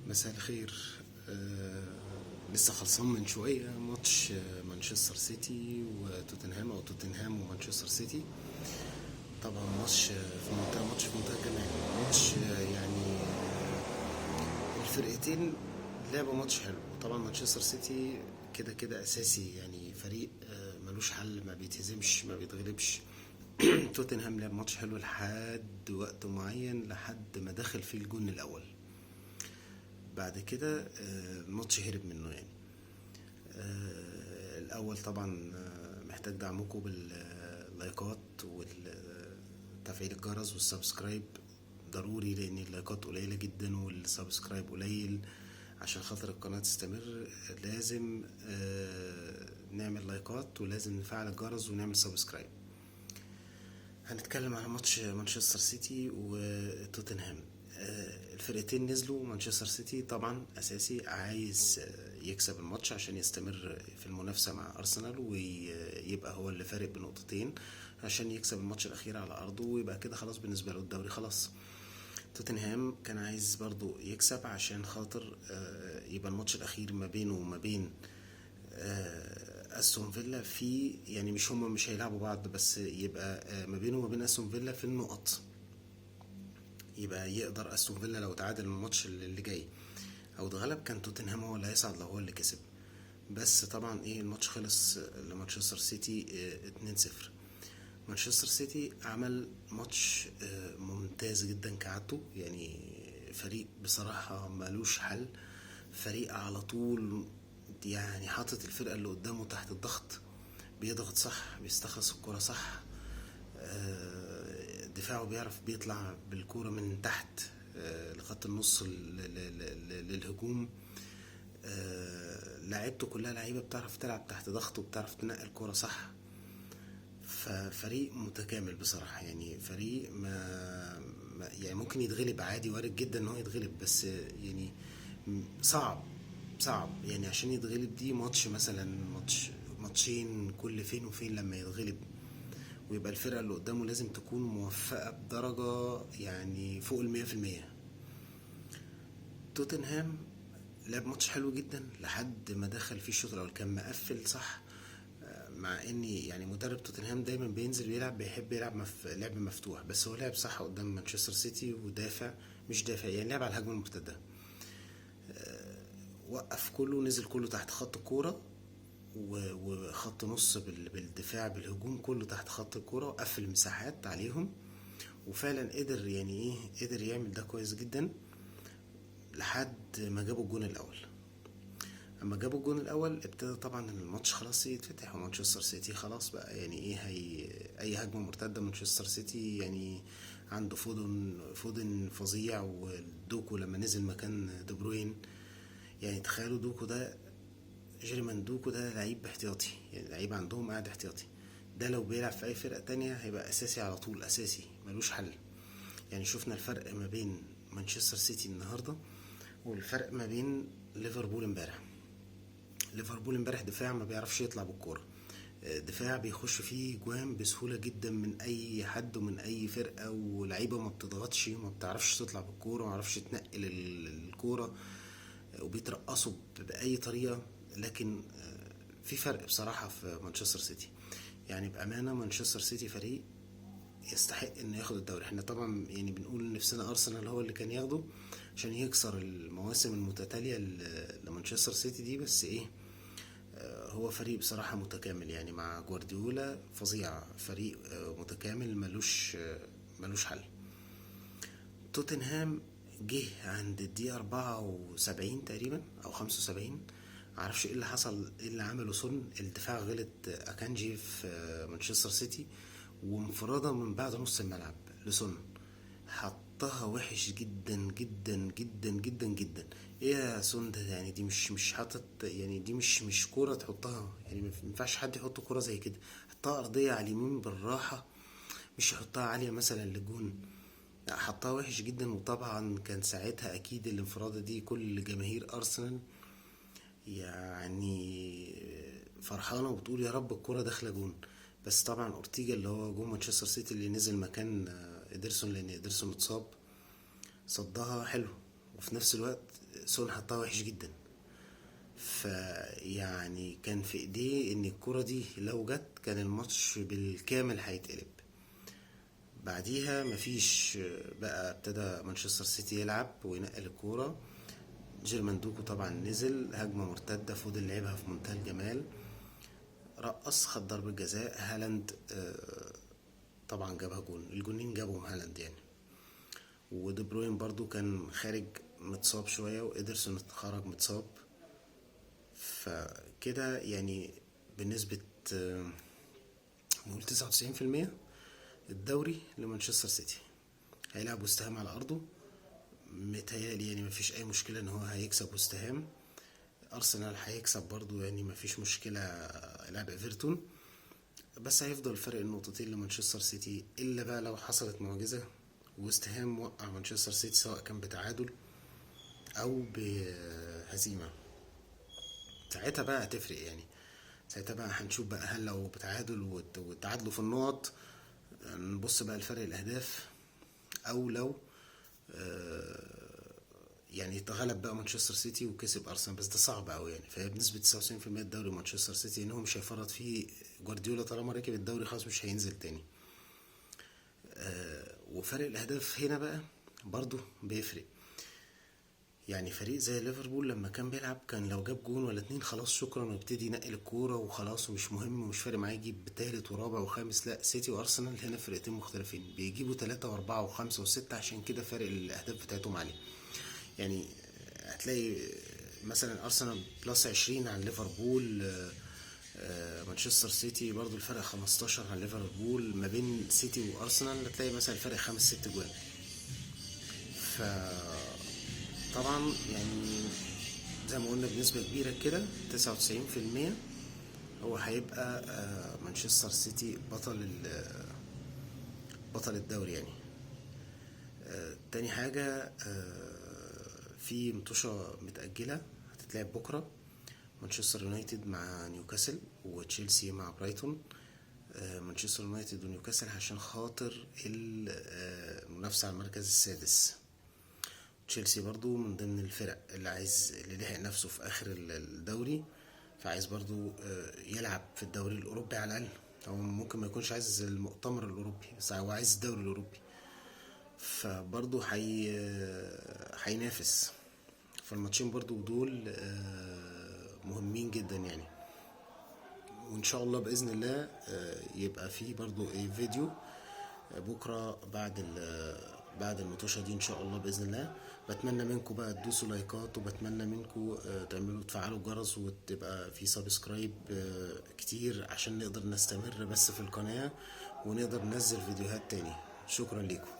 مساء الخير. لسه خلصان من شوية ماتش مانشستر سيتي وتوتنهام أو توتنهام ومانشستر سيتي. طبعا ماتش في منتهى ماتش في منتهى الجمال. ماتش يعني الفرقتين لعبوا ماتش حلو. طبعا مانشستر سيتي كده كده أساسي، يعني فريق ملوش حل، ما بيتهزمش ما بيتغلبش. توتنهام لعب ماتش حلو لحد وقت معين، لحد ما دخل فيه الجون الأول. بعد كده الماتش هرب منه يعني. الأول طبعا محتاج دعمكم باللايكات وتفعيل الجرس وال subscribe ضروري، لأن اللايكات قليلة جدا وال subscribe قليل. عشان خاطر القناة تستمر لازم نعمل لايكات ولازم نفعل الجرس ونعمل subscribe. هنتكلم على ماتش مانشستر سيتي وتوتنهام. الفرقتين نزلوا. مانشستر سيتي طبعا اساسي عايز يكسب الماتش عشان يستمر في المنافسة مع ارسنال ويبقى هو اللي فارق بنقطتين، عشان يكسب الماتش الاخير على ارضه ويبقى كده خلاص بالنسبة له الدوري خلاص. توتنهام كان عايز برضو يكسب عشان خاطر يبقى الماتش الاخير ما بينه وما بين استون فيلا في، يعني مش هما مش هيلعبوا بعض، بس يبقى ما بينه وما بين استون فيلا في النقط، يبقى يقدر استون فيلا لو تعادل الماتش اللي جاي او اتغلب كان توتنهام هو اللي هيصعد لو هو اللي كسب. بس طبعا ايه الماتش خلص لمانشستر سيتي 2-0. مانشستر سيتي عمل ماتش ممتاز جدا كعادته، يعني فريق بصراحة ملوش حل، فريق على طول يعني حاطط الفرقة اللي قدامه تحت الضغط، بيضغط صح، بيستخلص الكرة صح، دفاعه بيعرف بيطلع بالكورة من تحت لخط النص للهجوم. لعيبته كلها لعيبة بتعرف تلعب تحت ضغط وبتعرف تنقل الكورة صح. ففريق متكامل بصراحة، يعني فريق ما يعني ممكن يتغلب عادي، وارد جدا ان هو يتغلب، بس يعني صعب صعب يعني عشان يتغلب. دي ماتش مثلا، ماتش ماتشين كل فين وفين لما يتغلب، ويبقى الفرقة اللي قدامه لازم تكون موفقة بدرجة يعني فوق 100%. توتنهام لعب ماتش حلو جدا لحد ما دخل فيه الشوط الأول، كان مقفل صح، مع ان يعني مدرب توتنهام دايما بينزل ويلعب، بيحب يلعب لعب مفتوح، بس هو لعب صح قدام مانشستر سيتي ودافع، مش دافع يعني لعب على الهجمة المرتدة، وقف كله، نزل كله تحت خط الكورة وخط نص بالدفاع بالهجوم كله تحت خط الكورة، وقفل المساحات عليهم، وفعلا قدر يعني ايه قدر يعمل ده كويس جدا لحد ما جابوا الجون الاول. اما جابوا الجون الاول ابتدى طبعا الماتش خلاص يتفتح، ومانشستر سيتي خلاص بقى يعني ايه هي اي هجمة مرتدة مانشستر سيتي يعني عنده فودن فظيع، ودوكو لما نزل مكان دي بروين، يعني تخيلوا دوكو ده، جيرمان دوكو ده لعيب احتياطي، يعني لعيب عندهم قاعد احتياطي، ده لو بيلعب في اي فرقه تانية هيبقى اساسي على طول، اساسي ملوش حل. يعني شفنا الفرق ما بين مانشستر سيتي النهارده والفرق ما بين ليفربول امبارح. ليفربول امبارح دفاع ما بيعرفش يطلع بالكورة، دفاع بيخش فيه جوان بسهولة جدا من اي حد ومن اي فرقه، ولعيبة ما بتضغطش وما بتعرفش تطلع بالكورة وما بتعرفش تنقل الكورة، وبيترقصوا باي طريقه. لكن في فرق بصراحة في مانشستر سيتي، يعني بامانه مانشستر سيتي فريق يستحق انه ياخد الدوري. احنا طبعا يعني بنقول نفسنا ارسنال هو اللي كان ياخده عشان يكسر المواسم المتتالية لمانشستر سيتي دي، بس ايه هو فريق بصراحة متكامل، يعني مع جوارديولا فظيع، فريق متكامل ملوش حل. توتنهام جه عند الدقيقة 74 تقريبا أو 75، معرفش ايه اللي حصل، ايه اللي عمله سون، الدفاع غلط، أكانجي في مانشستر سيتي، وانفرادة من بعد نص الملعب لسون، حطها وحش جدا جدا جدا جدا جدا. ايه يا سون ده يعني، دي مش حاطط يعني، دي مش كورة تحطها، يعني ما ينفعش حد يحط كورة زي كده، حطها أرضية على اليمين بالراحة، مش يحطها عالية مثلا للجون، لا حطها وحش جدا. وطبعا كان ساعتها اكيد الانفرادة دي كل جماهير ارسنال يعني فرحانة وبتقول يا رب الكرة داخلة جون، بس طبعا اورتيجا اللي هو جون مانشستر سيتي اللي نزل مكان ادرسون لان ادرسون اتصاب، صدها حلو، وفي نفس الوقت سون حطها وحش جدا. فيعني كان في ايديه ان الكرة دي لو جت كان الماتش بالكامل هيتقلب. بعديها مفيش بقى، ابتدى مانشستر سيتي يلعب وينقل الكورة. جيرمان دوكو طبعا نزل هجمة مرتدة، فضل لعبها في منتهى الجمال، رقص، خد ضربة جزاء. هالاند طبعا جابها جون، الجونين جابهم هالاند يعني. ودي بروين برضو كان خارج متصاب شوية، وإيدرسون خرج متصاب. فكده يعني بنسبة نقول 99% الدوري لمانشستر سيتي. هيلعب وستهام على أرضه، متهيألي يعني مفيش أي مشكلة إن هو هيكسب وستهام. أرسنال هيكسب برضو، يعني مفيش مشكلة، يلعب إيفرتون، بس هيفضل فرق النقطتين لمانشستر سيتي، إلا بقى لو حصلت معجزة وستهام وقع مانشستر سيتي، سواء كان بتعادل أو بهزيمة. ساعتها بقى هتفرق يعني، ساعتها بقى هنشوف بقى هل لو بتعادل وتعادلوا في النقط نبص بقى لفرق الأهداف، أو لو يعني اتغلب بقى مانشستر سيتي وكسب أرسنال، بس ده صعب أوي يعني. فهي بنسبة 99% الدوري مانشستر سيتي، إن هو مش هيفرط فيه جوارديولا طالما ركب الدوري خلاص مش هينزل تاني. وفرق الأهداف هنا بقى برضو بيفرق يعني. فريق زي ليفربول لما كان بيلعب كان لو جاب جون ولا اتنين خلاص شكرا، ويبتدي ينقل الكورة وخلاص ومش مهم ومش فارق معاه يجيب تالت ورابع وخامس. لا، سيتي وأرسنال هنا فرقتين مختلفين، بيجيبوا 3 و4 و5 و6، عشان كده فرق الأهداف بتاعتهم عالية يعني. هتلاقي مثلا أرسنال plus 20 عن ليفربول، مانشستر سيتي برضو الفرق 15 عن ليفربول. ما بين سيتي وأرسنال هتلاقي مثلا الفرق 5-6 جوان. ف طبعا يعني زي ما قلنا بنسبة كبيرة كده 99% هو هيبقى مانشستر سيتي بطل الدوري يعني. تاني حاجة، في متوشة متأجلة هتتلعب بكرة، مانشستر يونايتد مع نيوكاسل وتشيلسي مع برايتون. مانشستر يونايتد ونيوكاسل عشان خاطر المنافسة على المركز السادس. تشيلسي برضو من ضمن الفرق اللي لحق نفسه في آخر الدوري، فعايز برضو يلعب في الدوري الأوروبي على الأقل. هو ممكن ما يكونش عايز المؤتمر الأوروبي، بس هو عايز الدوري الأوروبي، فبرضو هينافس. فالماتشين برضو دول مهمين جدا يعني. وإن شاء الله بإذن الله يبقى فيه برضو فيديو بكرة بعد المطوشة دي إن شاء الله بإذن الله. بتمنى منكم بقى تدوسوا لايكات، وبتمنى منكم تفعلوا الجرس، وتبقى في subscribe كتير عشان نقدر نستمر بس في القناة ونقدر ننزل فيديوهات تاني. شكرا لكم.